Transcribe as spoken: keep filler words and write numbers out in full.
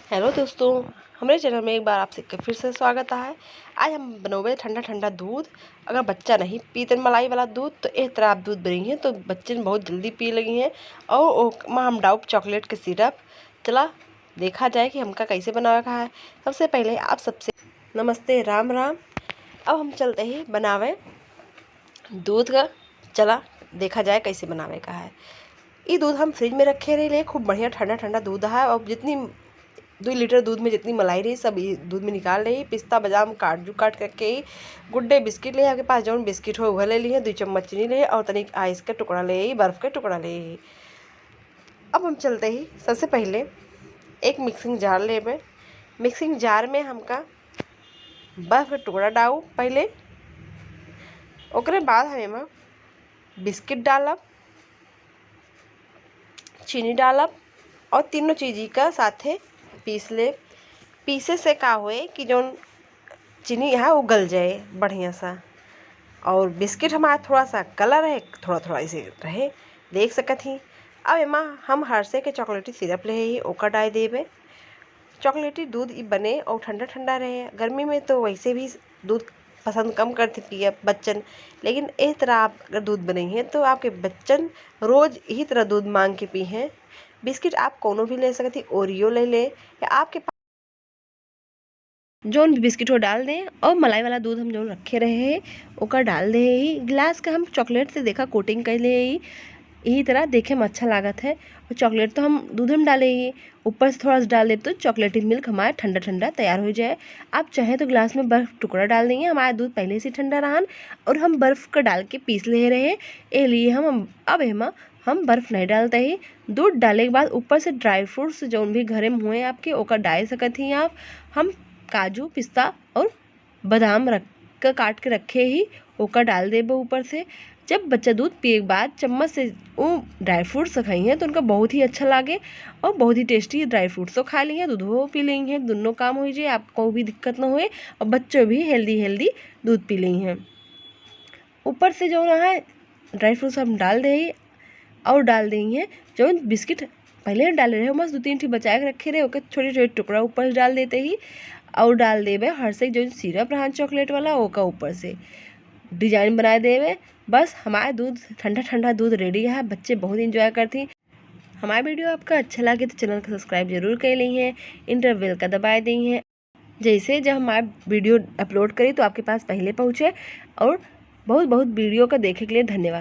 हेलो दोस्तों, हमरे चैनल में एक बार आप सबके फिर से स्वागत है। आज हम बनोबे ठंडा ठंडा दूध। अगर बच्चा नहीं पीतन मलाई वाला दूध, तो एह तरह आप दूध बनइहें, तो बच्चे बहुत जल्दी पी लगिहें। और ओमा हम डाउब चॉकलेट के सिरप। चला देखा जाए कि हमका कैसे बनावे का है। सबसे पहले आप सबसे नमस्ते, राम राम। अब हम चलते ही बनावे दूध का। चला देखा जाए कैसे बनावे का है। ई दूध हम फ्रिज में रखे रहे, खूब बढ़िया ठंडा ठंडा दूध है। और जितनी दो लीटर दूध में जितनी मलाई रही, सब ई दूध में निकाल रही। पिस्ता, बादाम, काजू काट करके ही, गुड्डे बिस्किट ले आपके पास, जौन बिस्किट हो वह ले लिए, दो चम्मच चीनी ले और तनिक आइस के टुकड़ा ले, बर्फ के टुकड़ा ले। अब हम चलते ही सबसे पहले एक मिक्सिंग जार लेबे। मिक्सिंग जार में हमका बर्फ के टुकड़ा डाऊ पहले, ओकरे बाद हम एमा बिस्किट डालब, चीनी डालब और तीनों चीज़ी का साथे पीस लेब। पीसे से का होए कि जौन चीनी है वो गल जाए बढ़िया सा। और बिस्किट हमारा थोड़ा सा कलर है, थोड़ा थोड़ा ऐसे रहे, देख सकत ही। अब एमा हम हर्षे के चॉकलेटी सिरप ले ही, ओका डाल देबे। चॉकलेटी दूध ई बने और ठंडा ठंडा रहे। गर्मी में तो वैसे भी दूध पसंद कम करते पिए बच्चन, लेकिन एह तरह आप अगर दूध बनइहें तो आपके बच्चन रोज यही तरह दूध मांग के पीहें। बिस्किट आप कोनो भी ले सकत ही, ओरियो ले ले, या आपके पास जौन भी बिस्किट हो डाल दें। और मलाई वाला दूध हम जौन रखे रहे हैं ओकर डाल दे ही। गिलास का हम चॉकलेट से देखा कोटिंग कर ले ही, यही तरह देखे में अच्छा लागत है। और चॉकलेट तो हम दूध में डाले ही, ऊपर से थोड़ा सा डाल देब तो चॉकलेटी मिल्क हमारा ठंडा ठंडा तैयार हो जाए। आप चाहें तो गिलास में बर्फ टुकड़ा डाल देंगे, हमारा दूध पहले से ठंडा रहन और हम बर्फ का डाल के पीस ले रहे हैं। ए लिए हम अब एमा हम बर्फ नहीं डालते ही। दूध डाले के बाद ऊपर से ड्राई फ्रूट्स जौन भी घरे में हुए आपके, ओकर डाल सकत ही आप। हम काजू, पिस्ता और बादाम रख के काट के रखे ही, ओकर डाल देबे ऊपर से। जब बच्चा दूध पिए के बाद चम्मच से वो ड्राई फ्रूट्स खइहें तो उनका बहुत ही अच्छा लागे और बहुत ही टेस्टी ड्राई फ्रूट्सो खा लेंगे, दूधो पी लेंगे, दोनों काम हो जाए, आपको भी दिक्कत ना होए और बच्चों भी हेल्दी हेल्दी दूध पी लेंगे। ऊपर से जो रहा ड्राई फ्रूट्स हम डाल दे और डाल देंगे जो बिस्किट पहले हम डाले रहे, मस्त दो तीन ठी बचा के रखे रहे, ओके छोटे छोटे टुकड़ा ऊपर से डाल देते ही और डाल देबे हर्षे जो सिरप रहा चॉकलेट वाला, ओका ऊपर से डिजाइन बना देबे। बस हमारा दूध, ठंडा ठंडा दूध रेडी है, बच्चे बहुत इंजॉय करते हैं। हमारा वीडियो आपका अच्छा लगे तो चैनल का सब्सक्राइब जरूर कर ली हैं, इंटरबेल का दबाए दी हैं, जैसे जब हमारा वीडियो अपलोड करी तो आपके पास पहले पहुँचे। और बहुत बहुत वीडियो का देखे के लिए धन्यवाद।